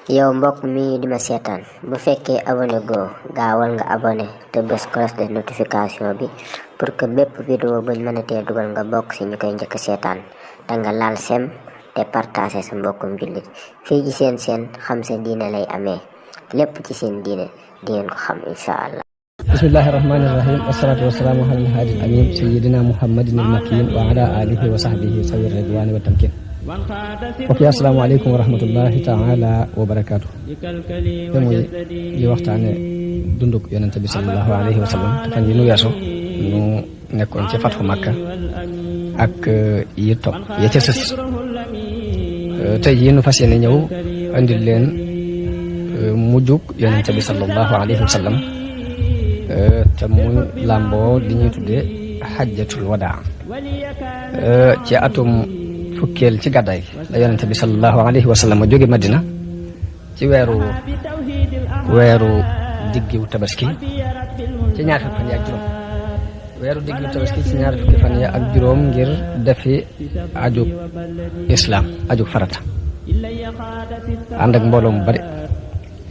yow mbokk mi di ma seetaan bu fekkee abonné goo gaawal nga abonné te bës cloche de notification bi pour que bépp vidéo buñ mënatee dugal nga bokk ci ñu koy njëkk seetaan te nga laal sem te partager sa mbokkum jullit fii ci seen xam sa diine lay amee lépp ci seen diine di ngeen ko xam insha allah. bismillahi rahmani rahim wassalatu wassalamu ala al-hadi al-amin sayyidina muhammadin al-makin wa ala alihi wa sahbihi sawir ridwani wa tamkin. ok asalaamaaleykum wa rahmatullahi taala wa barakaatu. te muy di waxtaane dunduk yonente bi sallallahu alayhi wa sallam te fan yi nu weesu nu nekkoon ci fatxu Makka ak yi topp ya ca sës tey yi nu fas yéene ñëw andil leen mujjug yonente bi sallallahu alayhi wa sallam te muy làmboo li ñuy tuddee xajjatul wadaa ci atum fukkeel ci gàddaay la yonente bi sallallahu alayhi wa sallam jóge Madina ci weeru diggiw tabaski ci ñaar fukki fan ya ak juróom weeru diggiw tabaski ci ñaar fukki fan ya ak juróom ngir defi ajug islam ajug farata ànd ak mbooloo mu bari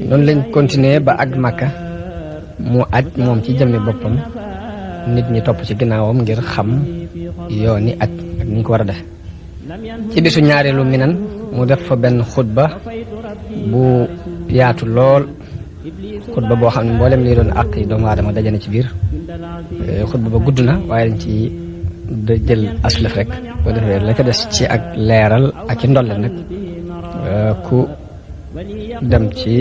noonu lañ continuer ba ak Makka mu aj moom ci jëmmi boppam nit ñi topp ci ginnaawam ngir xam yooni aj ak ni ñu ko war a def ci bisu ñaareelu minan mu def fa benn xutba bu yaatu lool xutba boo xam ne mboolem lii doon àq yi doomu aadama dajane ci biir xutba ba gudd na waaye dañ ci jël aslaf rek boo defee la ca des ci ak leeral ak ci ndolle nag ku dem ci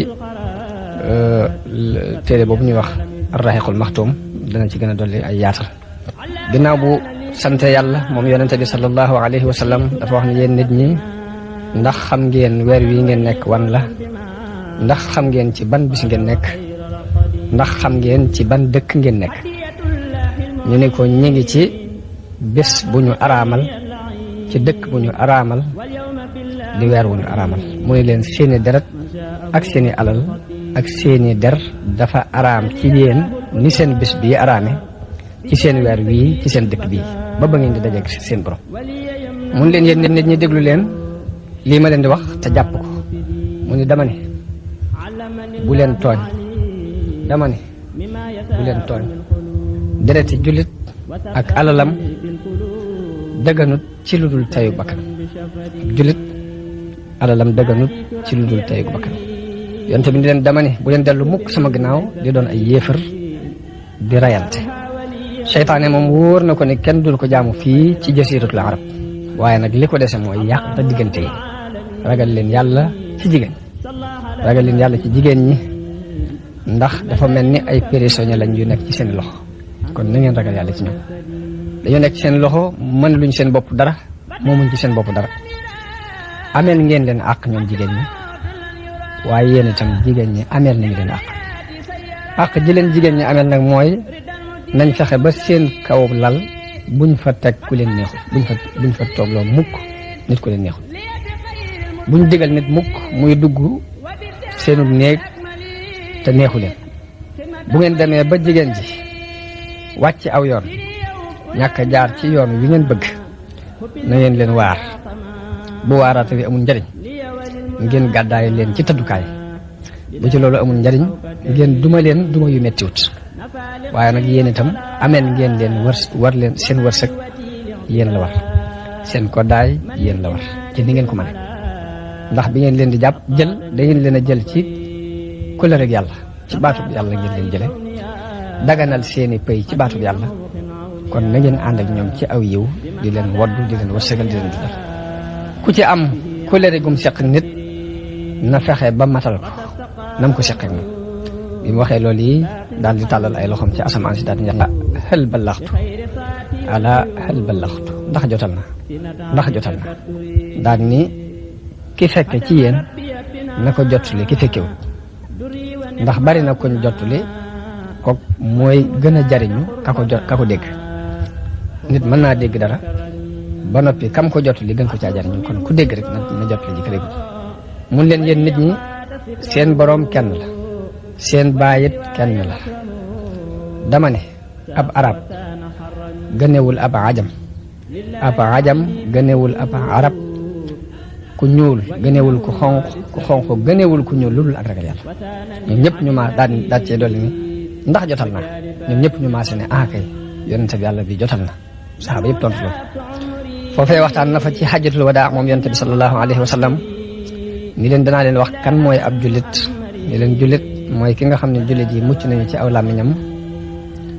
téere boobu ñuy wax ar-rahiqul maxtuum dana ci gën a dolli ay yaatal ginnaaw bu sante yàlla moom yonente bi sallallahu alayhi wa sallam dafa wax ne yéen nit ñi ndax xam ngeen weer wi ngeen nekk wan la ndax xam ngeen ci ban bis ngeen nekk ndax xam ngeen ci ban dëkk ngeen nekk ñu ne ko ñi ngi ci bés bu ñu araamal ci dëkk bu ñu araamal di weer wu ñu araamal mu ne leen seeni deret ak seeni alal ak seeni der dafa araam ci yéen ni seen bés bii araame ci seen weer wii ci seen dëkk bii ba ngeen di dajeeg seen borom mun leen yéen nit ñi déglu leen lii ma leen di wax te jàpp ko mu ni dama ne bu leen tooñ dama ne bu leen tooñ dereti jullit ak alalam dëgganut ci lu dul teyu bakkan jullit alalam dëgganut ci lu dul teyu bakkan yonte bi ni leen dama ne bu leen dellu mukk sama ginnaaw di doon ay yéefar di rayante seytaane moom wóor na ko ne kenn dul ko jaamu fii ci jasiratul arab waaye nag li ko dese mooy yàq diggante yi ragal leen yàlla ci jigéen ñi ndax dafa mel ni ay prisonniers lañ yu nekk ci seen loxo kon na ngeen ragal yàlla ci ñoom dañoo nekk ci seen loxo mën luñ seen bopp dara moomuñ ci seen bopp dara ameel ngeen leen àq ñoom jigéen ñi waaye yéen itam jigéen ñi ameel nañ leen àq ji leen jigéen ñi ameel nag mooy nañ fexe ba seen kaw lal buñ fa teg ku leen neexul buñ fa toogloo mukk nit ku leen neexul buñ digal nit mukk muy dugg seenu néeg te neexu leen bu ngeen demee ba jigéen ji wàcc aw yoon ñàkk a jaar ci yoon wi ngeen bëgg na ngeen leen waar bu waaraate bi amul njariñ ngeen gàddaay leen ci tëddukaay bu ci loolu amul njariñ ngeen duma leen duma yu mettiwut waaye nag yéen itam ameen ngeen leen war leen seen wërsëg yéen la war seen koddaay yéen la war ci ni ngeen ko mën ndax bi ngeen leen di jàpp jël dangeen leen a jël ci kóllëre ak yàlla ci baatub yàlla ngeen leen jële daganal seeni pay ci baatub yàlla kon na ngeen ànd ak ñoom ci aw yiw di leen waddu di leen wërsëgal di leen dundal ku ci am kóllëre gum seq nit na fexe ba matal ko nam ko seqee moom bi mu waxee loolu yi daal di tàllal ay loxoom ci asamaan si daal di ñax xel ballaxtu ala xel ballaxtu ndax jotal na daal ni ki fekke ci yéen na ko jottali ki fekkewut ndax bari na koñ jottali kook mooy gën a jariñu ka ko dégg nit mën naa dégg dara ba noppi kam ko jottali gën ko caa jariñu kon ku dégg rek na jottali ji ka dégg mun leen yéen nit ñi seen boroom kenn la seen baayit kenn la dama ne ab arab gënewul ab ajam gënewul ab arab ku ñuul gënewul ku xonq gënewul ku ñuul lu dul ak ragal yàlla ñoom ñëpp ñu ma daal cee dolli ni ndax jotal na ñoom ñëpp ñu maase ne kay yonente bi yàlla bi jotal na saxaaba yëpp tontu loolu foofee waxtaan na fa ci xajjatul wadaa moom yonente bi sallallahu alayhi wa sallam ni leen danaa leen wax kan mooy ab jullit ni leen jullit mooy ki nga xam ne jullit yi mucc nañu ci aw làmmiñam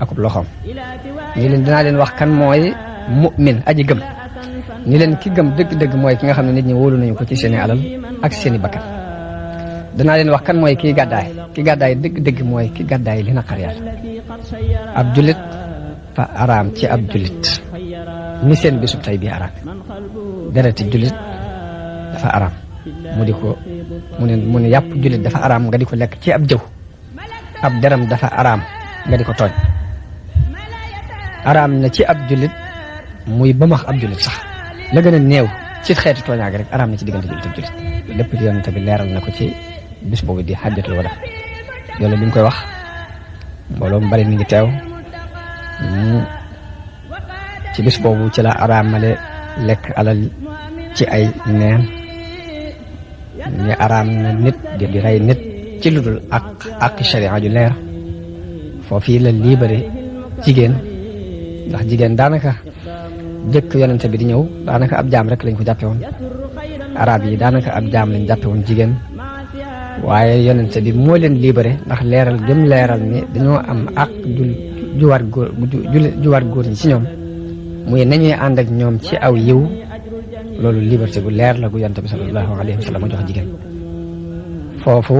akub loxoom ni leen danaa leen wax kan mooy mu'min aji gëm ni leen ki gëm dëgg-dëgg mooy ki nga xam ne nit ñi wóolu nañu ko ci seeni alal ak seeni bakkan danaa leen wax kan mooy kii gàddaay ki gàddaay dëgg-dëgg mooy ki gàddaay li naqar yàlla ab jullit fa araam ci ab jullit ni seen bisub tey bii araam dereti jullit dafa araam mu ne yàpp jullit dafa araam nga di ko lekk ci ab jëw ab deram dafa araam nga di ko tooñ araam na ci ab jullit muy ba max ab jullit sax la gën a néew ci xeeti tooñaag rek araam na ci diggante jullit ak jullit lépp yonent bi leeral na ko ci bis boobu di xajjatul wada loolu bi ñu koy wax mbooloo mu bari mi ngi teew ci bis boobu ci la araamale lekk alal ci ay neen ñu araam na nit di rey nit ci lu dul ak sharia ju leer foofii la libéré jigéen ndax jigéen daanaka jëkk yonente bi di ñëw daanaka ab jaam rek lañ ko jàppe woon arab yi daanaka ab jaam lañ jàppe woon jigéen waaye yonente bi moo leen libéré ndax leeral gëm leeral ni dañoo am ak ju war góor ñi ci ñoom muy nañuy ànd ak ñoom ci aw yiw loolu liberté gu leer la gu yonente bi sallallahu alayhi wa sallam jox jigéen foofu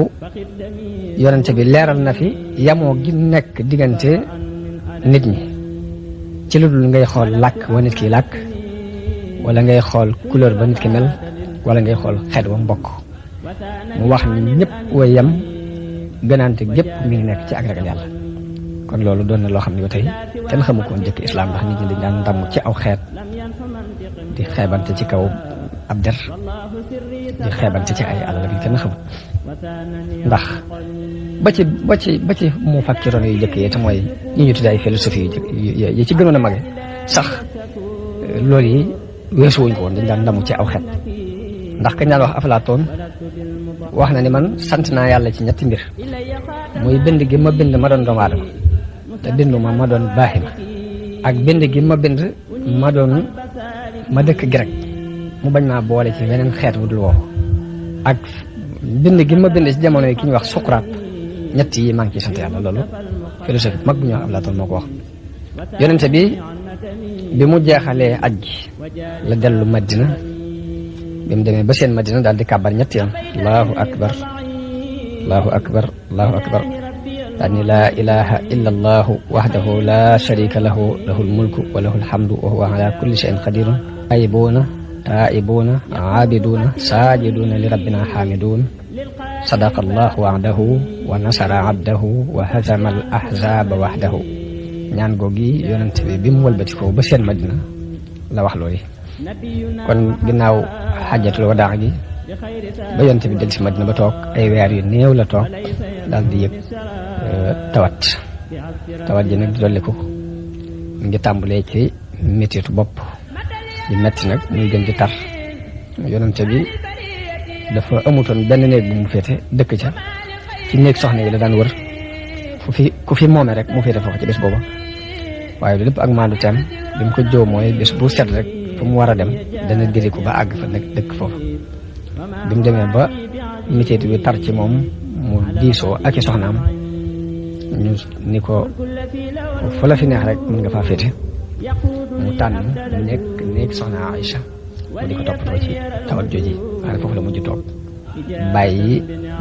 yonente bi leeral na fi yamoo gi nekk diggante nit ñi ci lu dul ngay xool làkk wa nit ki làkk wala ngay xool couleur ba nit ki mel wala ngay xool xeet wa mbokk mu wax ni ñëpp way yem gënaante gépp mi ngi nekk ci ak ragal yàlla kon loolu doon na loo xam ne ba tey kenn xamu ko woon jëkk islam ndax nit ñi dañ daan ndàmm ci aw xeet di xeebante ci kaw ab der di xeebante ci ay alal bi kenn xamut ndax ba ci mu fakkiroon yu jëkk yi te mooy ñi ñu tuddee ay philosophie yi ci gënoon a mage sax loolu yi weesu wuñ ko woon dañ daan ndamu ci aw xeet ndax kañ daan wax Aflaatoon wax na ni man sant naa yàlla ci ñetti mbir muy bind gi ma bind ma doon doomu aadama te bindu ma doon baaxima ak bind gi ma bind ma dëkk grec mu bañ maa boole ci weneen xeet wu dul woowu ak bind gi ma bind ci jamono yi ki ñuy wax Socrate ñett yi maa ngi ciy sant yàlla loolu philosophie mag bu ñuy wax Aflaatoon moo ko wax yonente bi mu jeexalee aj gi la dellu Madina bi mu demee ba seen Madina daal di kàbbar ñetti yoon allahu akbar allahu akbar allahu akbar daal ni laa ilaha illa allahu wahdahu la sharika lahu lahul mulku wa lahul hamdu wa huwa ala kulli shay'in qadirun ayibuna taibuna abiduna sajiduna li rabbina hamidun sadaqa allahu wa'dahu wa nasara abdahu wa hazama al ahzaba wahdahu ñaan googi yonent bi mu wëlbati ko ba seen Madina la wax loolu kon ginnaaw xajjatul wadaa gi ba yonent bi del si Madina ba toog ay weer yu néew la toog daal di yëg tawat ji nag di dolliku mu ngi tàmbalee ci mettitu bopp di metti nag muy gën di tar yonent bi dafa amutoon benn néeg bu mu féete dëkk ca ci néeg soxna yi la daan wër ku fi moome rek mu féete foofu ci bés booba waaye lépp ak maandu teem li mu ko jóo mooy bés bu set rek fu mu war a dem dana diriku ba àgg fa nag dëkk foofu bi mu demee ba métit bi tar ci moom mu diisoo ak i soxnaam ñu ni ko fu la fi neex rek mën nga faa féete mu tànn nekk soxna Aïcha mu di ko toppatoo ci tawat jooji waaye foofu la mujj toog bàyyi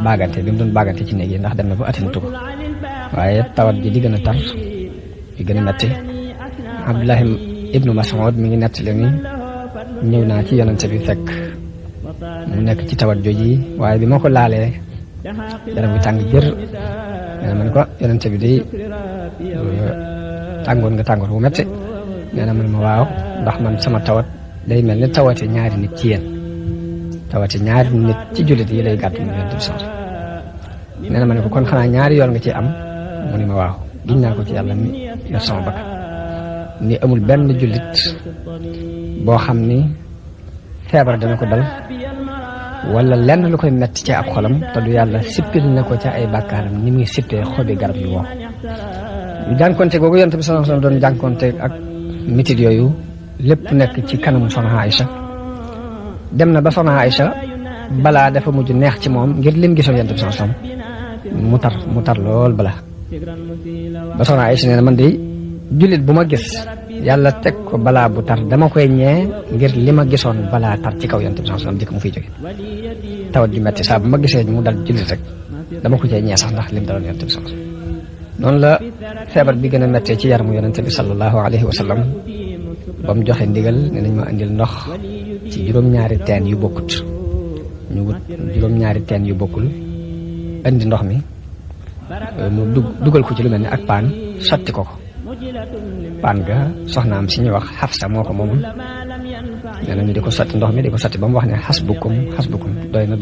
baagante bi mu doon baagante ci néeg yi ndax dem na ba atinatu ko waaye tawat ji di gën a tar di gën a metti Abdullahi ibnu Mas'ud mi ngi nettali ni ñëw naa ci yonente bi fekk mu nekk ci tawat jooji waaye bi ma ko laalee yaram bi tàng jër nee na man ko yonente bi day tàngoon nga tàngoor bu metti nee na man ma waaw ndax man sama tawat day mel ni tawati ñaari nit ci yéen tawati ñaari nit ci jullit yi lay gàtt mu yonente bi sax nee na ma ne ko kon xanaa ñaari yoon nga ci am mu ni ma waaw giñ naa ko ci yàlla mi yor sama bakkan ni amul benn jullit boo xam ni feebar dana ko dal wala lenn lu koy metti ci ab xolam te du yàlla sippil na ko ca ay bàkkaaram ni muy sippee xobi garab yu wow ñu jànkonte googu yonent bi sallallahu alayhi wasallam doon jànkonte ak mitit yooyu lépp nekk ci kanamu soxna Aïcha dem na ba soxna Aïcha balaa dafa mujj neex ci moom ngir lim gisoon yonent bi sallallahu alayhi wasallam mu tar lool balaa ba soxna Aïcha nee na man de jullit bu ma gis yàlla teg ko balaa bu tar dama koy ñee ngir li ma gisoon balaa tar ci kaw yonent bi sallallahu alayhi wasallam jëkk mu fiy jóge tawat ju metti saa bu ma gisee mu dal jullit rek dama ko cee ñee sax ndax lim daloon yonent bi sallallahu alayhi wasallam noonu la feebar bi gën a mettee ci yaramu yonent bi sallallahu alayhi wasallam ba mu joxe ndigal ne nañ ma indil ndox ci juróom-ñaari teen yu bokkut ñu wut juróom-ñaari teen yu bokkul indi ndox mi mu dugal ko ci lu mel ni ak paan sotti ko paan ga soxnaam si ñuy wax Xafsa moo ko moomoon nee na ñu di ko sotti ndox mi di ko sotti ba mu wax ne xasbukum doy na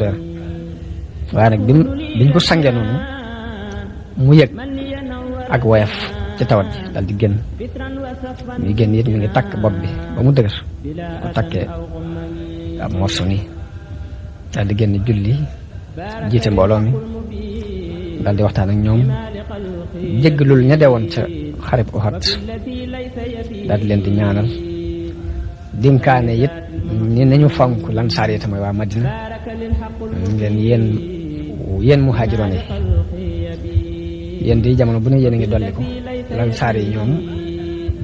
waaye nag biñ ko sangee noonu mu yëg ak woyaf ci tawat ji dal di génn muy génn it mi ngi takk bopp bi ba mu dëgër ko takkee ab morso nii dal di génn julli jiite mbooloo mi dal di waxtaan ak ñoom jéggalul ña deewoon ca xarib Uhud dal di leen di ñaanal dinkaane it ni nañu fonk lansaar yi tamit waa Madina ngeen yéen muhaajiroon yi yéen di jamono bu ne yéen a ngi dolliku lansaar yi ñoom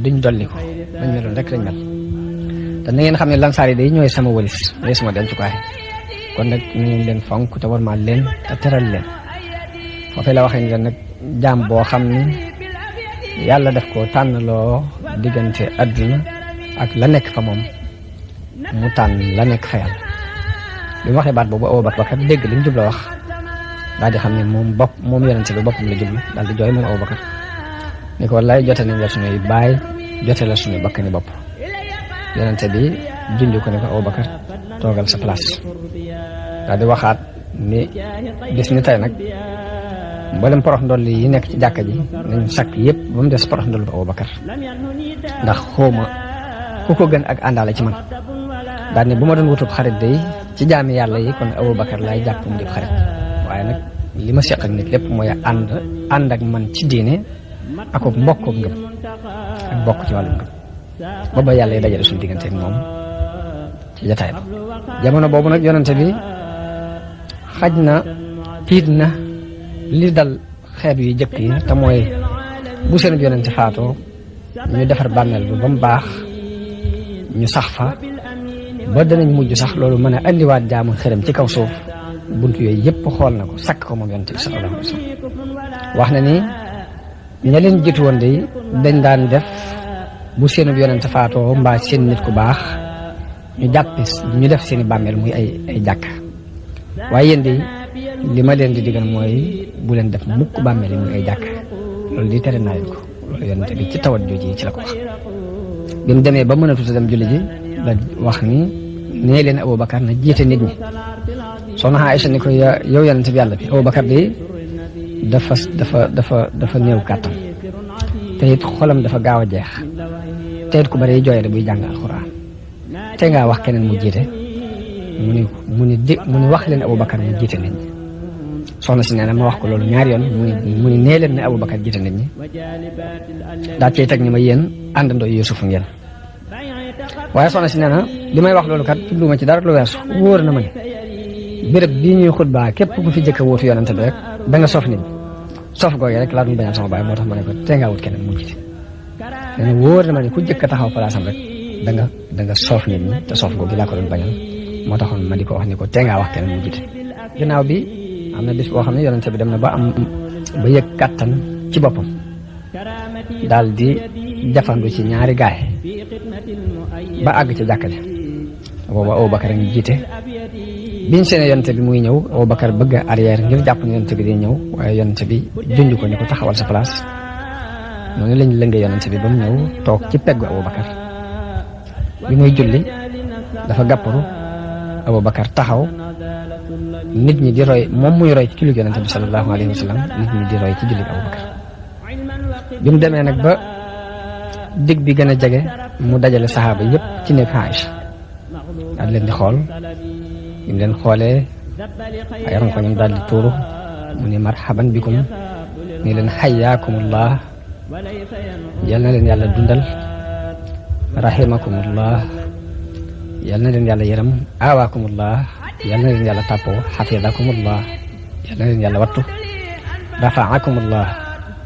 duñ dolliku dañ meloon rek lañ mel te na ngeen xam ne lansaar yi day ñooy sama wëlis ñooy sama dencukaay kon nag na ngeen leen fonk te warmaal leen te teral leen foofee la waxee ni leen nag jaam boo xam ni yàlla def ko tànnloo diggante adduna ak la nekk fa moom mu tànn la nekk fa yàlla bi mu waxee baat boobu Abubakar dégg li mu jubla wax daal di xam ne moom yonente bi boppam la jublu daal di jooy moom Abubakar ni ko wallaay jote nañ la suñuy baay jote la suñuy bakkani bopp yonente bi junj ko ne ko Abubakar toogal sa place daal di waxaat ni gis ni tey nag mboolem porox ndoll yi nekk ci jàkka ji nañ sakk yëpp ba mu des porox ndoll bu Abubakar ndax xawma ku ko gën ak àndaale ci man daal ne bu ma doon wutub xarit day ci jaami yàlla yi kon Abubakar laay jàpp mu di xarit waaye nag li ma seq ak nit lépp mooy ànd ak man ci diine ak mbokk ak ngëm ak bokk ci wàllu ngëm booba yàlla yi dajale suñu diggante ak moom ci jataay ba jamono boobu nag yonente bi xaj na tiit na li dal xeet yu jëkk yi te mooy bu seen yonente faatoo ñu defar bàmmeel bi ba mu baax ñu sax fa ba danañ mujj sax loolu mën a andiwaat jaamu xërëm ci kaw suuf bunt yooyu yëpp xool na ko sakk ko moom yonente bi sallallahu alayhi wasallam wax na ni ña leen jiitu woon de dañ daan def bu seenub yonente faatoo mbaa seen nit ku baax ñu def seeni bàmmeel muy ay jàkk waaye yéen de li ma leen di digal mooy bu leen def mukk bàmmeel yi muy ay jàkk loolu di tere naa leen ko loolu yonente bi ci tawat jooji ci la ko wax bi mu demee ba mënatu sa dem julli ji la wax ni nee leen Abubakar na jiite nit ñi soxna Aïcha ni ko yow yonente bi yàlla bi Abubakar de dafa néew kàttan te it xolam dafa gaaw a jeex te it ku bari jooyale buy jàng alxuraan te ngaa wax keneen mu jiite mu ni wax leen Abubakar mu jiite nit ñi soxna si nee na ma wax ko loolu ñaari yoon mu ni nee leen ne Abubakar jiite nit ñi daa cey teg ni ma yéen àndandoo Yuusufu ngeen waaye soxna si nee na li may wax loolu kat tudduma ci dara lu weesu wóor na ma ne béréb bii ñuy xutbaa képp ku fi jëkk a wóotu yonante bi rek da nga soof nit ñi soof googu rek laa doon bañal sama baay moo tax ma ne ko tee ngaa wut keneen mu jiite nee na wóor na ma ne ku jëkk a taxaw palaasam rek da nga soof nit ñi te soof googu laa ko doon bañal moo taxoon ma di ko wax ni ko tee ngaa wax keneen mu jiite ginnaaw bi am na bis boo xam ne yonente bi dem na ba yëg kàttan ci boppam daal di jafandu ci ñaari gaay ba àgg ci jàkka ji booba Abubakar a ngi jiite biñ seen yonente bi muy ñëw Abubakar bëgg a arrière ngir jàpp ne yonente bi di ñëw waaye yonente bi junj ko ni ko taxawal sa place noonu lañ lëngee yonente bi ba mu ñëw toog ci peggu Abubakar bi muy julli dafa gàpparu Abubakar taxaw nit ñi di roy moom muy roy ci jullit yonente bi sallallahu alayhi wa sallam nit ñi di roy ci jullit Abubakar bi mu demee nag ba dig bi gën a jege mu dajale saxaaba yëpp ci nekk Aïcha daal leen di xool bi mu leen xoolee ay ronkoñam daal di tuuru mu ne marhaban bikum ni leen xayaakumullah yal na leen yàlla dundal rahimakumullah yal na leen yàlla yërëm awaakumullah yal na leen yàlla tàppoo xafidakumullah yal na leen yàlla wattu rafaakumullah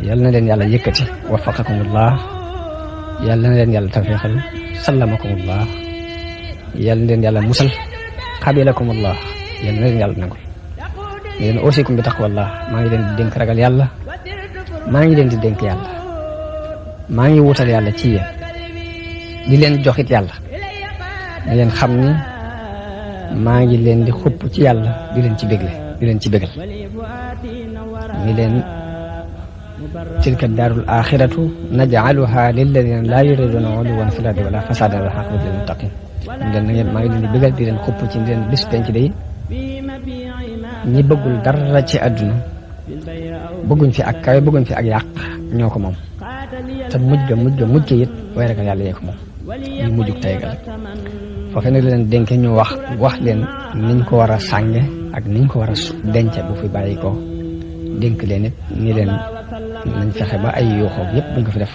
yal na leen yàlla yëkkati wafaqakumullah yal na leen yàlla tawfiixal sallamakumullah yal na leen yàlla musal xabilakumullah yal na leen yàlla nangul ni leen ausikum bi taqwallah maa ngi leen di dénk ragal yàlla maa ngi leen di dénk yàlla maa ngi wutal yàlla ci yéen di leen joxit yàlla di leen xam ni maa ngi leen di xupp ci yàlla di leen ci bégle di leen ci bégal ni leen tilka daarul axiratu najcaluha lilladina laa yuriduna uluwan fi lardi wala fasadan wal aqibatu lil muttaqin ni leen na ngeen maa ngi leen di bégal di leen xupp ci di leen bis penc day ñi bëggul dara ci àdduna bëgguñ fi ak kawe bëgguñ fi ak yàq ñoo ko moom te mujj it way ragal yàlla yee ko moom ñu mujjug tey gal foofe nag leen dénke ñu wax leen niñ ko war a sànge ak niñ ko war a dence bu fi bàyyi ko dénk leen it ni leen nañ fexe ba ay yuuxoog yépp buñ ko fi def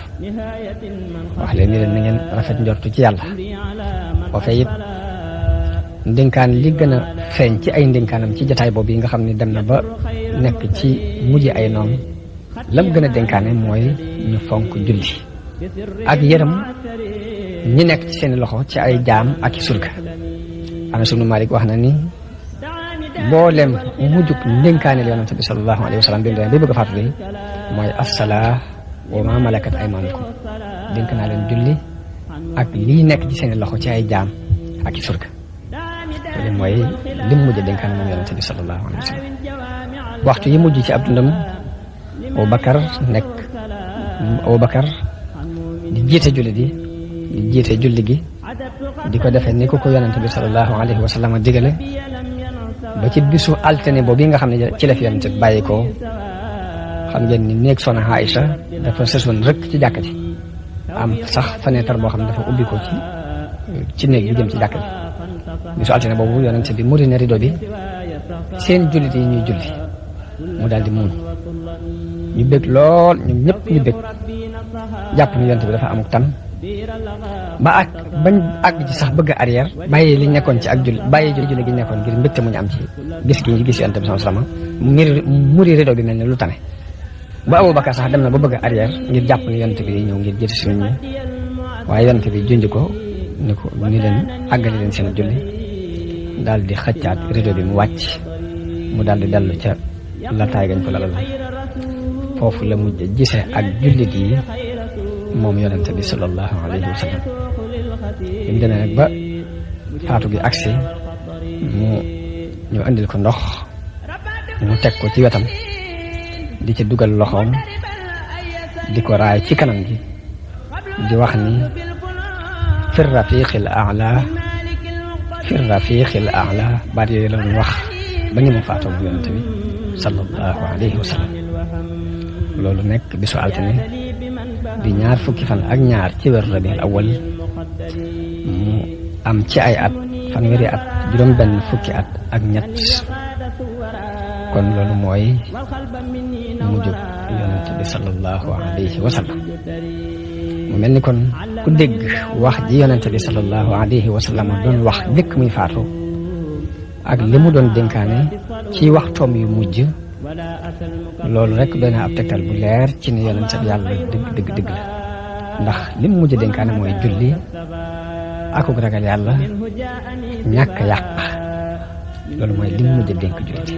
wax leen ni leen na ngeen rafet njortu ci yàlla foofe it ndénkaan li gën a feeñ ci ay ndénkaanam ci jataay boobu yi nga xam ne dem na ba nekk ci mujj ay noonu lam gën a dénkaane mooy ñu fonk julli ak yërëm ñi nekk ci seen loxo ci ay jaam ak i surga Anas ibnu Malik wax na ni mboolem mujjug ndénkaaneel yonente bi sallallahu alayhi wa sallam bi mu demee ba bëgg a faatu day mooy assalaa wa ma malakat aymanukum dénk naa leen julli ak lii nekk ci seen loxo ci ay jaam ak i surga loolu mooy lim mujj dénkaan moom yonente bi sallallahu alayhi wa sallam waxtu yi mujj ci ab dundam Abubakar di jiite julli di jiite julli gi di ko defee ni ko yonente bi sallallahu alayhi wa sallam digale ba ci bisu altine boobu nga xam ne ci la fi yonente bi bàyyi ko xam ngeen ni néeg Soxna Aïcha dafa sësoon rek ci jàkka ji am sax fenêtre boo xam ne dafa ubbi ko ci néeg bi jëm ci jàkka ji bisu altine boobu yonente bi muri na rido bi seen jullit yi ñuy julli mu daal di muñ ñu bég lool ñoom ñëpp ñu bég jàpp ni yonent bi dafa amuk tan bañ àgg ci sax bëgg a arrière bàyyi li nekkoon ci ak julli bàyyi julli gi nekkoon ngir mbégte mu ñu am ci gis gi ñu gis yonent bi sallallahu alayhi wasallam muri rido bi mel ne lu tane ba Abubakar sax dem na ba bëgg a arrière ngir jàpp ni yonent bi ñëw ngir jëti suñu ñi waaye yonent bi junj ko ni leen àggali leen seen julli daal di xëccaat rido bi mu wàcc mu daal di dellu ca lataay gañ ko lalal foofu la mujj gisee ak jullit yi moom yonente bi sallallahu alayhi wa sallam bi mu demee nag ba faatu gi agsi ñu andil ko ndox mu teg ko ci wetam di ci dugal loxoom di ko raay ci kanam gi di wax ni fi rafiqil a'la fi rafiqil a'la baat yooyu la doon wax ba ñu mu faatoo bu yonente bi sallallahu alayhi wa sallam loolu nekk bisu altine di ñaar fukki fan ak ñaar ci weeru rabiul awwal mu am ci ay at fanweeri at juróom benn fukki at ak ñett kon loolu mooy mujjug yonente bi sallallahu alayhi wa sallam mu mel ni kon ku dégg wax ji yonente bi sallallahu alayhi wa sallam doon wax njëkk muy faatu ak li mu doon dénkaane ci waxtoom yu mujj loolu rek doy na ab tegtal bu leer ci ni yonente bi yàlla dëgg la ndax li mu mujj dénkaane mooy julli akuk ragal yàlla ñàkk yàq loolu mooy li mu mujj dénk jullit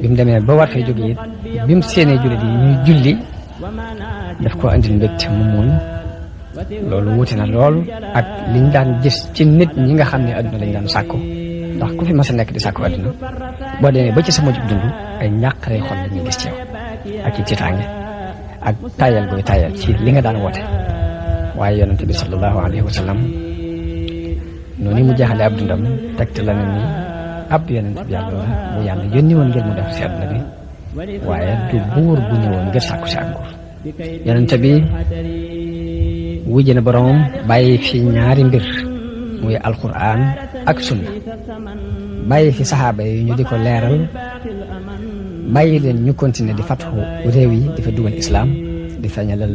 bi mu demee ba war fay jóge it bi mu séenee jullit yi ñuy julli daf ko andil mbégte mu muñ loolu wuti na lool ak liñ daan gis ci nit ñi nga xam ne adduna lañ daan sàkku ndax ku fi mas a nekk di sàkku adduna boo demee ba ci sama jub dund ay ñàqare xol la ñuy gis ci yow ak ci tiitaange ak tayal gooy tayal ci li nga daan woote waaye yonente bi sallallahu alayhi wa sallam noonu mu jeexale ab dundam tegte la ne ni ab yonente bi yàlla la bu yàlla yónni woon ngir mu def si adduna bi waaye du buur bu ñëwoon ngir sàkku si ak nguur yonente bi wujj na boromam bàyyi fi ñaari mbir muy alquran ak sunna bàyyi fi saxaaba yi ñu di ko leeral bàyyi leen ñu continuer di fatxu réew yi di fa dugal islaam di feeñalal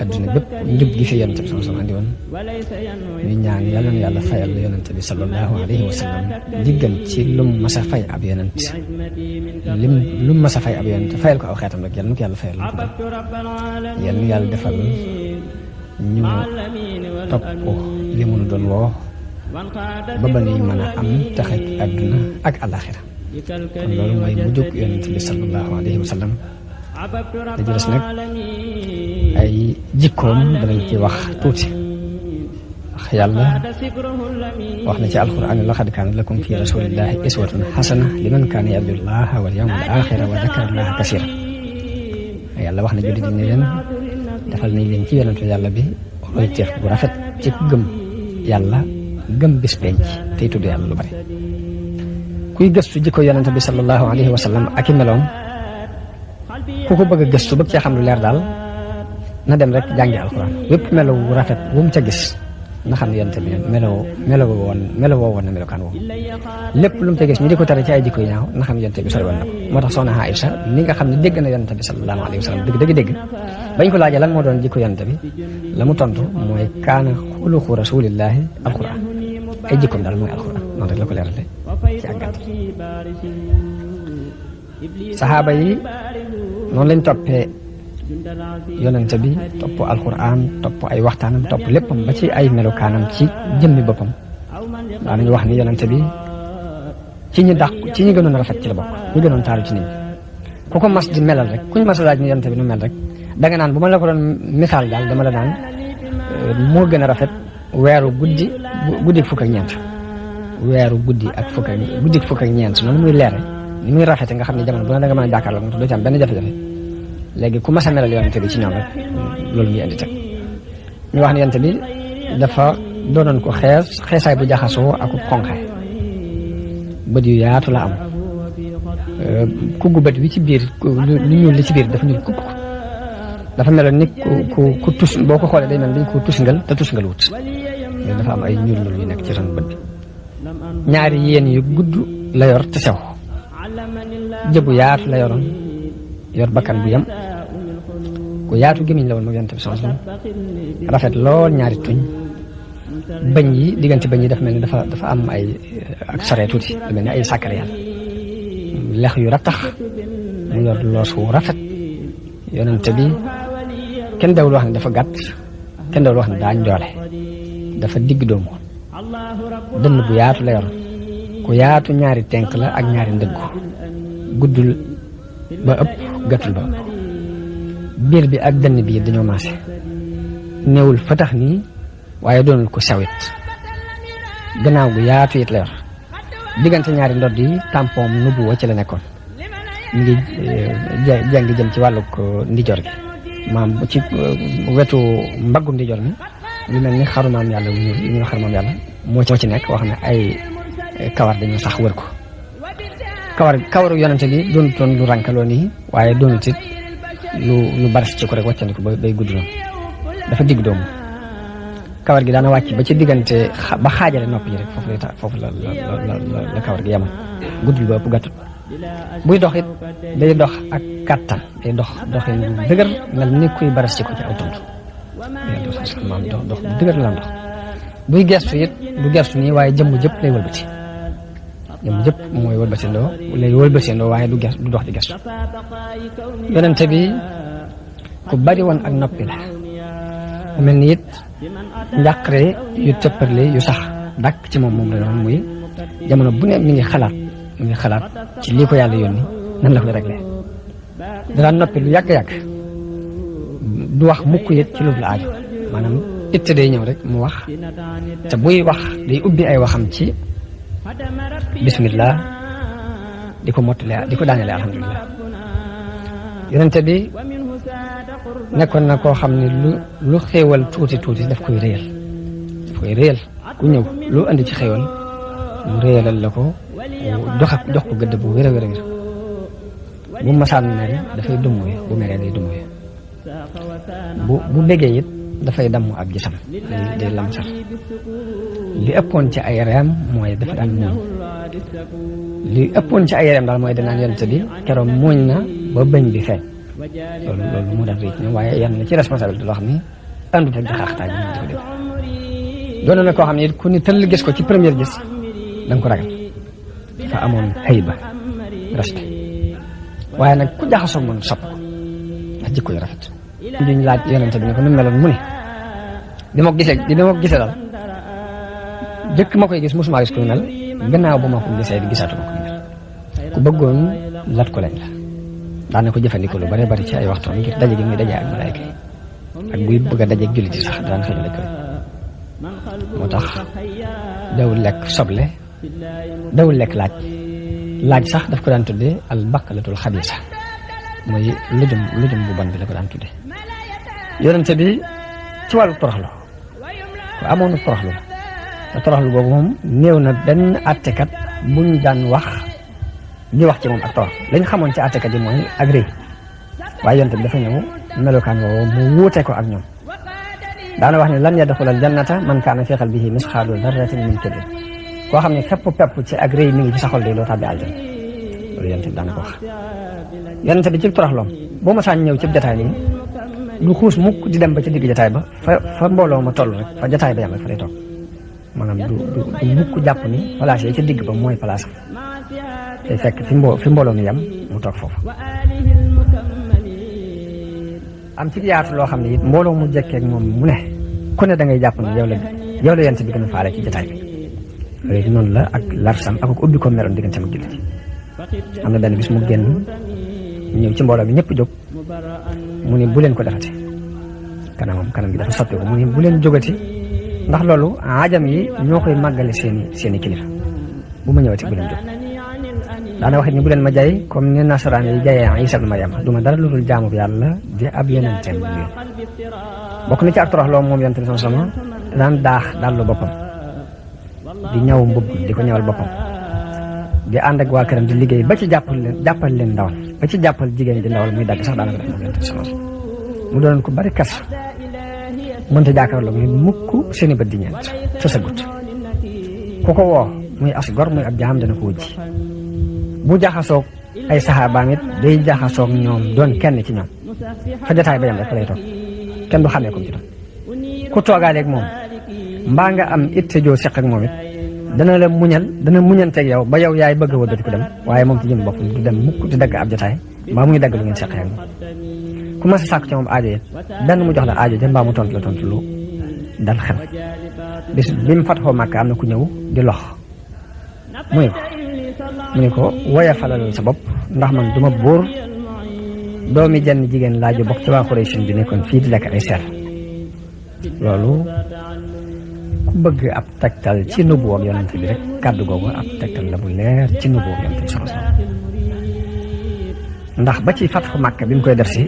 adduna bépp njub gi fi yonente bi sallallahu alayhi wa sallam andi woon ñu ñaan yàlla na yàlla fayal yonente bi sallallahu alayhi wa sallam diggan ci lum mas a fay ab yonent lum mas a fay ab yonent fayal ko aw xeetam rek yàlla na ko yàlla fayal lu ko dal yàlla na yàlla defal ñu topp li mu doon woo ba ba nuy mën a am taxaj adduna ak alaxira kon loolu mooy mu jóg yonent bi sallallahu alayhi wa sallam te ci des nag ay jikkoom danañ ci wax tuuti wax yàlla wax na ci alquran laqad kaana lakum fi rasulillahi iswatun xasana liman kaana yarju llaha wal yawmal axira wa dakara llaha kasira yàlla wax na jullit yi ne leen defal nañ leen ci yonentu yàlla bi royteef bu rafet ci gëm yàlla gëm bis penc tey tudd yàlla lu bari kuy gëstu jikko yonente bi sallallahu alayhi wa sallam ak i meloom ku ko bëgg a gëstu bëgg cee xam lu leer daal na dem rek jàngi alxuraan wépp melo wu rafet wu mu ca gis na xam ne yonente bi meloo woon na melokaan woowu lépp lu mu ca gis ñu di ko tere ci ay jikko yu ñaaw na xam ne yonente bi sori woon na ko moo tax soxna Aïcha ni nga xam ne dégg na yonente bi sallallahu alayhi wa sallam dégg bañ ko laajee lan moo doon jikko yonente bi la mu tontu mooy kaana xuluqu rasulillahi alxuraan ay jikkoom daal mooy alxuraan noonu rek la ko leerale ci ak gàtt saxaaba yi noonu lañ toppee yonente bi topp alxuraan topp ay waxtaanam topp léppam ba ci ay melokaanam ci jëmmi boppam daanañu wax ni yonente bi ci ñi gënoon a rafet ci la bokk ñi gënoon taaru ci nit ñi ku ko mas di melal rek kuñ mas a laaj ni yonente bi nu mel rek danga naan bu ma la ko doon misaal daal dama la naan moo gën a rafet weeru guddi fukk ak ñeent weeru guddi fukk ak ñeent noonu muy leere ni muy rafete nga xam ne jamono bu ne da nga mën a jàkkaarloo moom doo ci am benn jafe-jafe léegi ku mas a melal yonente bi ci ñoom rek loolu ngi indi teg ñu wax ne yonente bi dafa doonoon ko xeesaay bu jaxasoo ak xonqe bët yu yaatu la am kuggu bët wi ci biir lu ñuul li ci biir dafa ñuul kukk dafa meloon ni ku tus boo ko xoolee day mel dañ ko tusngal te tusngal wut dafa am ay ñuul yu nekk ci ron bët bi ñaari yéen yu gudd la yor te sew jëbu yaatu la yoroon yor bakkan bu yem ku yaatu gémmiñ la woon moom yonent bi sallallahu alayhi wasallam rafet lool ñaari tuñ bañ yi diggante bañ yi dafa mel ni dafa am ay ak sore tuuti lu mel ni ay sàkkare yàlla lex yu rattax mu yor loos wu rafet yonent bi kenn dawul wax ne dafa gàtt kenn dawul wax ne daa njoole dafa digg doomu dënn bu yaatu la yor ku yaatu ñaari tenk la ak ñaari ndëggu guddul ba ëpp gàttul ba ëpp biir bi ak dënn bi dañoo maase néewul fa tax nii waaye doonul ko sawit gannaaw gu yaatu it la yor diggante ñaari ndodd yi tampon nubuwa ci la nekkoon mu ngi jàng jëm ci wàllu ndijoor gi maam ci wetu mbaggu ndijoor mi lu mel ni xarumaam yàlla wu ñu xarumaam yàlla moo ci nekk wax ne ay kawar dañu sax wër ko kawaru yonente bi doonutoon lu rànkaloo nii waaye doonut it lu baris ci ko rek wàccandi ko bay gudd noonu dafa digg doomu kawar gi daana wàcc ba ci diggante ba xaajale nopp yi rek foofu la kawar gi yemoon guddul ba ëpp gàttul buy dox it day dox ak kàttan day doxin bu dëgër mel ni kuy baris ci ko ci aw tund maam dox bu dëgër la dox buy gestu it du gestu nii waaye jëmm jëpp lay wëlbati jëmm jëpp mooy wëlbatindoo waaye du dox di gestu yonente bi ku bari woon ak noppi la mel ni it njàqare yu tëpparle yu sax dàkk ci moom la doon muy jamono bu ne mi ngi xalaat ci lii ko yàlla yónni nan la koy réglé daan noppi lu yàgg-yàgg du wax mukk it ci lu la aajo maanaam itte day ñëw rek mu wax te buy wax day ubbi ay waxam ci bismillah di ko mottale di ko daanele alhamdulilah yonente bi nekkoon na koo xam ne lu xéewal tuuti daf koy réyal ku ñëw lu andi ci xéewal mu réyalal la ko jox ko gëdd bu wér a wér a wér bu masaan mere dafay dummuye bu meree day dummuye bu béggee it dafay damm ak gisam day lamsar li ëppoon ci ay reem mooy dafa daan muuñ li ëppoon ci ay yaram daal mooy danaan yonent bi keroog muuñ na ba bëñ bi feeñ loolu moo def rëy ci ñoom waaye yan na ci responsabilité loo xam ni àndut ak di xaaxtaay ñu di ko def doon na koo xam ne it ku ni tëll gis ko ci première gis da nga ko ragal dafa amoon hayba respect waaye nag ku jaxasoo moom sopp ko ndax jikko yu rafet duñ laaj yonent bi ne ko nu meloon mu ne bi ma ko gisee daal jëkk ma koy gis mosuma gis ko mel gannaaw bu ma ko gisee di gisaatuma ko mel ku bëggoon lat ko lañ la daana ko jëfandikoo lu bare bari ci ay waxtoon ngir daje gi muy daje ak malaayka yi ak buy bëgg a daje ak jullit yi sax daan xëy na moo tax dawul lekk soble dawul lekk laaj sax daf ko daan tuddee al bakkalatul xabiisa mooy lujum bu bon bi la ko daan tuddee yonente bi ci wàllu toroxlu ku amoon toroxlu la te toroxlu boobu moom néew na benn àttekat buñ daan wax di wax ci moom ak torox lañ xamoon ci àttekat yi mooy ak rëy waaye yonente bi dafa ñëw melokaan woowu mu wuute ko ak ñoom daana wax ne lan yadxulal jannata man kaana fi qalbihi misqaalu darratin min kibrin koo xam ne pepp ci ak rëy mi ngi ci sa xol de loo tàbbi aljanna loolu yonente bi daana ko wax yonente bi ci toroxloom boo ma saan ñëw ci jataay nii du xuus mukk di dem ba ci digg jataay ba fa mbooloo ma toll rek fa jataay ba yam rek fa lay toog maanaam du mukk jàpp ni place yi ci digg ba mooy place te fekk fi mbooloo mi yam mu toog foofu am ci yaatu loo xam ne it mbooloo mu jekkeek moom mu ne ku ne da ngay jàpp ni yow la yonent bi gën a faale ci jataay bi léegi noonu la ak larsam ak ubbi ko meroon digganteem ak jullit am na benn bis mu génn ñëw ci mbooloo mi ñëpp jóg mu ni bu leen ko defati kanam gi dafa soppeeku mu ni bu leen jógati ndax loolu ajam yi ñoo koy màggale seeni kilifa bu ma ñëwati bu leen jóg daana wax ni bu leen ma jaay comme ni nasaraan yi jaayee Isa ibn Maryam du ma dara lu dul jaamu yàlla di ab yonenteem bokk na ci ak toroxloo moom yonent bi sama daan daax dallu boppam di ñaw mbubb di ko ñawal boppam di ànd ak waa këram di liggéey ba ci jàppal leen ndawal ba ci jàppal jigéen di ndawal muy dagg sax daanaka def moom yonent bi sama mu doon ko bari kas mënta jàkkaarloo muy mukk seeni bët di ñeent sa sagut ku ko woo muy as gor muy ab jaam dana ko wujji bu jaxasoog ay saxaabaam it day jaxasoog ñoom doon kenn ci ñoom fa jotaay ba yam rek fa lay toog kenn du xamee ko ci doon ku toogaaleeg moom mbaa nga am it joo seq ak moom it dana muñanteeg yow ba yow yaay bëgg a wëlbati ko dem waaye moom ci jëm boppam du dem mukk di dagg ab jotaay mbaa muy dagg lu ngeen seqee ak moom ku ma sa sàkk ci moom aajo it benn mu jox la aajo ja mbaa mu tontu lu dal xel bis bi mu fatxoo Màkka am na ku ñëw di lox mu ne ko woya falal sa bopp ndax man duma buur doomi jenn jigéen laaju bokk ci waa Quraysh bi nekkoon fii di lekk ay seer loolu ku bëgg ab tegtal ci nubuwam yonent bi rek kàddu googu ab tegtal la bu leer ci nubuwam yonent bi soxna ndax ba ci fatxu Màkka bi mu koy def si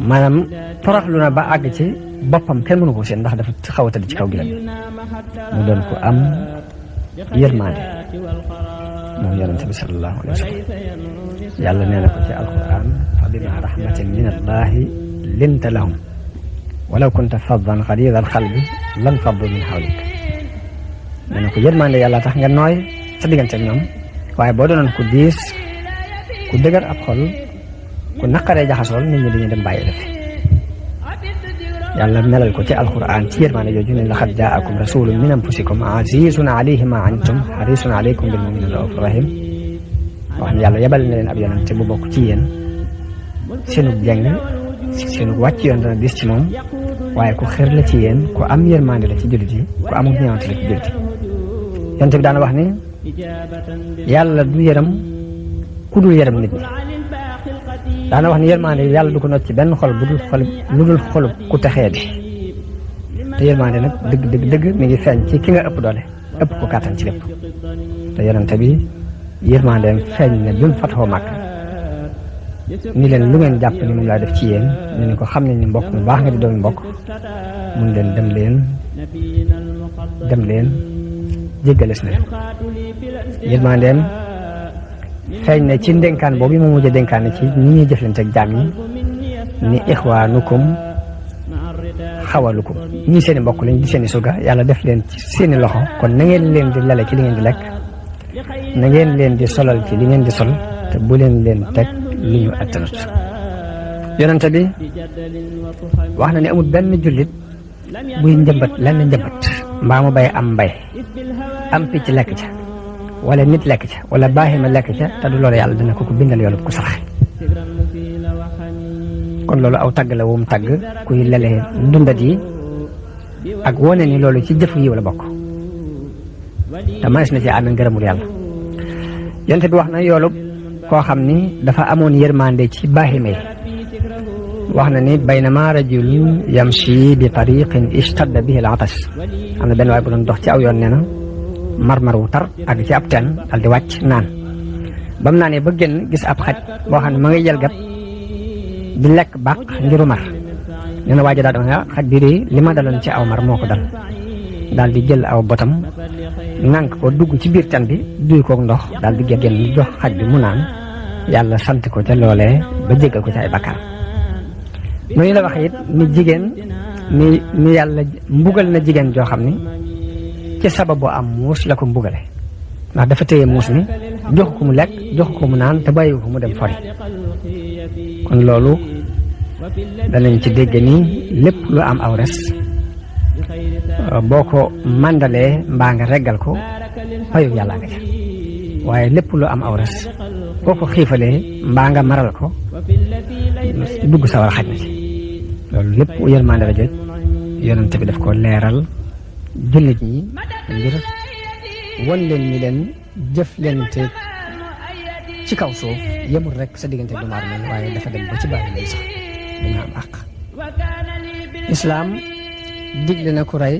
maanaam toroxlu na ba àgg ci boppam kenn mënu ko seen ndax dafa xaw a tëdd ci kaw gilam mu doon ko am yërmande moom yonente bi sallallahu alayhi wa sallam yàlla nee na ko ci alquran fa bima rahmatin min allahi linta lahum walaw kunta faddan xalida alxalbi lan faddu min xawlik nee na ko yërmande yàlla tax nga nooy sa diggante ak ñoom waaye boo doonoon ku diis ku dëgër ab xol ku naqaree jaxasool nit ñi dañuy dem bàyyi def yàlla melal ko ci alquran ci yërmande jooju ne laqad jaakum rasulun min anfusikum azizun alayhi ma antum harisun alaykum bil mu'minina raufur rahim wax ne yàlla yebal na leen ab yonente bu bokk ci yéen seenu jeng seenu wàcc yoon dana dis ci moom waaye ku xër la ci yéen ku am yërmande la ci jullit yi ku amul ñeewante la ci jullit yi yonente bi daana wax ne yàlla du yërëm ku dul yërëm nit ñi daana wax ni yërmande yàlla du ko not ci benn xol lu dul xolub ku texee di te yërmande nag dëgg mi ngi feeñ ci ki nga ëpp doole ëpp ko kàttan ci lépp te yonente bi yërmandeem feeñ ne bi mu fatxoo Màkka ni leen lu ngeen jàpp ni moom laa def ci yéen ñu ne ko xam nañ ni mbokk mu baax nga di doomi mbokk mun leen dem leen jéggales na leen yërmandeem feeñ ne ci ndénkaan boobu mu mujj a dénkaan ci ñi ñuy jëflante ak jaam yi ni ixwaanukum xawalukum seeni mbokk lañ di seeni suga yàlla def leen ci seeni loxo kon na ngeen leen di lale ci li ngeen di lekk na ngeen leen di solal ci li ngeen di sol te bu leen teg lu ñu attanut. yonente bi wax na ne amul benn jullit buy njëmbat lenn njëmbat mbaa mu bay am mbay am picc lekk ca wala nit lekk ca wala baaxima lekk ca te du loolu yàlla dina ko bindal yoolu ku saraxe. kon loolu aw tagg la wum tagg kuy lele ndundat yi ak wone ni loolu ci jëf yiw la bokk te manes na ci ànd ngërëmul yàlla. yonent bi wax na yoolu koo xam ni dafa amoon yërmande ci baaxima yi. wax na ni baynama rajulun yamshi bi tariqin ishtadda bihi al-atas. am na benn waay bu doon dox ci aw yoon nee na marmar wu tar ak ci ab teen dal di wàcc naan ba mu naanee ba génn gis ab xaj boo xam ne ma ngay jël gat di lekk bàq ngiru mar. nee na waa ji daal di wax xaj bi de li ma daloon ci aw mar moo ko dal daal di jël aw botam nànk ko dugg ci biir teen bi duy koog ndox daal di génn jox xaj bi mu naan yàlla sant ko ca loolee ba jéggal ko ci ay bakkaar. noonu la waxee it ni jigéen ni yàlla mbugal na jigéen joo xam ni ci sababu am muus la ko mbugale ndax dafa téye muus mi jox ko mu lekk jox ko mu naan te bàyyi ko mu dem fori. kon loolu danañ ci dégg ni lépp lu am aw res boo ko màndalee mbaa nga reggal ko fayu yàlla nga ca waaye lépp lu am aw res boo ko xiifalee mbaa nga maral ko dugg sa war a xaj na ci. loolu lépp yërmande la jël yonente bi daf ko leeral jullit ñi ngir won leen ñi leen jëflante ci kaw suuf yemul rek sa diggante doomu aadama yi waaye dafa dem ba ci bàyyi lay sax dina am àq. islaam digle na ku rey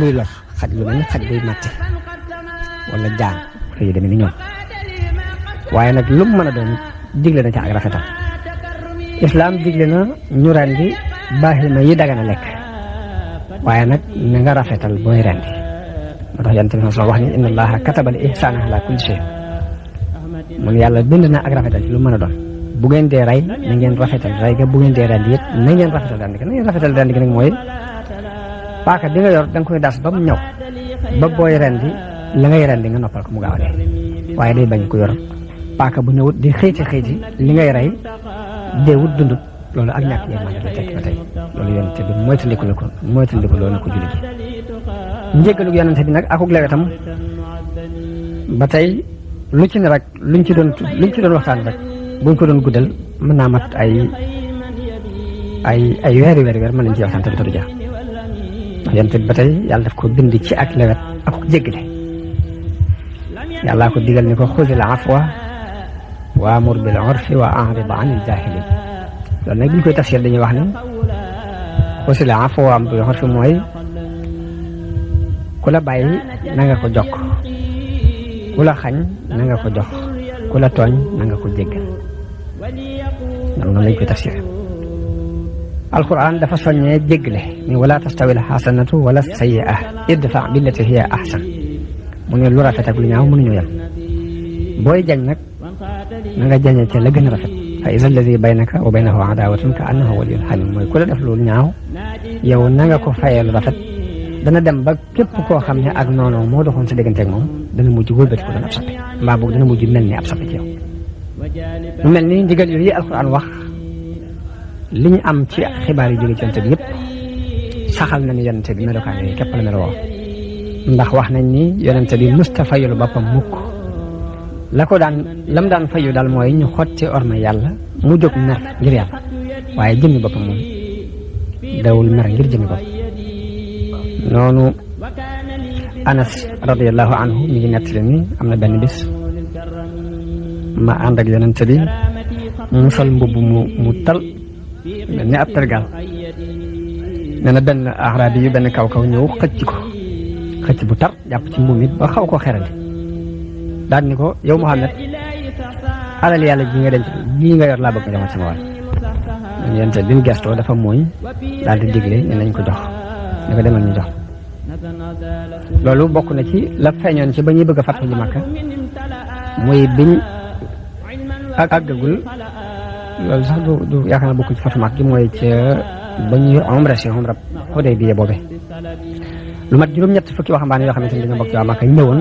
luy lor xaj lu mel ni xaj buy màtte wala jaan yu demee ni ñoom waaye nag lu mu mën a doon digle na ca ak rafetal. islaam digle na ñu rendi baaxima yi dagana lekk waaye nag na nga rafetal booy rendi. moo tax yonent bi sallallahu alayhi wa sallam wax ni inna allaha kataba al ihsana ala kulli shay. mun yàlla bind na ak rafetal ci lu mën a doon bu ngeen dee rey na ngeen rafetal rey ga bu ngeen dee rendi it na ngeen rafetal rendi ga. na ngeen rafetal rendi gi nag mooy paaka bi nga yor da nga koy das ba mu ñëw ba booy rendi la ngay rendi nga noppal ko mu gaaw a dee waaye day bañ ko yor paaka bu ñëwut di xëyti li ngay rey deewut dundut loolu ak ñàkk yërmande la tekk ba tey loolu yonente bi moytandiku loolu na ko julli ji. njéggalug yonente bi nag akuk lewetam ba tey lu ci ne rek luñ ci doon waxtaan rek buñ ko doon guddal mën naa mat ay weeri weer mën nañ ci waxtaan te du jeex. yonente bi ba tey yàlla daf ko bind ci ak lewet akuk jéggale. yàllaa ko digal ni ko xuzil afwa waamur bil urfi wa a'rid anil jaahiliin. loolu nag bi ñu koy tafsir dañuy wax ni xuzil afwa waamur bil urfi mooy ku la bàyyi na nga ko jokk ku la xañ na nga ko jox ku la tooñ na nga ko jéggal. noonu lañ koy tafsir. alquran dafa soññee jéggale ni wala tastawi al xasanatu wala sayyi'a idfa billati hiya ahsan. mu ne lu rafet ak lu ñaaw mënuñu yem booy jañ nag na nga jañee ca la gën a rafet. fa iza alladi baynaka wa baynahu adaawatun ka annahu waliyyun hamim mooy ku la def lu ñaaw yow na nga ko fayee lu rafet. dana dem ba képp koo xam ne ak noonu moo doxoon sa diggante ak moom dana mujj wëlbati ko doon ab soppi mbaa boog dana mujj mel ni ab soppi ci yow. mu mel ni ndigal yooyu alquran wax li ñu am ci xibaar yu jóge ci yonent bi yëpp saxal na ni yonent bi melokaan yooyu képp la meloo ndax wax nañ ni yonent bi musta fayul boppam mukk la ko lam daan fayu daal mooy ñu xotti orma yàlla mu jóg mer ngir yàlla waaye jëmmi boppam moom dawul mer ngir jëmmi bopp. noonu Anas radiyallahu anhu mi ngi nettali ni am na benn bis ma ànd ak yonent bi mu sol mbubb mu tal mel ni ab tergal. nee na benn arabi yu benn kaw ñëw xëcc bu tar jàpp ci mbubb mi ba xaw koo xerali daal ni ko yow Muhammad alal yàlla ji nga denc ji nga yor laa bëgg nga jox sama wàll. yonent bi mu gestoo dafa mooñ daal di digle ne nañ ko jox ne ko demal ñu jox. loolu bokk na ci la feeñoon ci ba ñuy bëgg a fàttali Makka muy biñ àggagul loolu sax du yaakaar na bokk ci fatu Makka gi mooy ca ba ñuy umra Hudaybiya boobe lu mat juróom-ñett fukki waxambaane yoo xamante ni dañoo bokk ci waa Màkka ñëwoon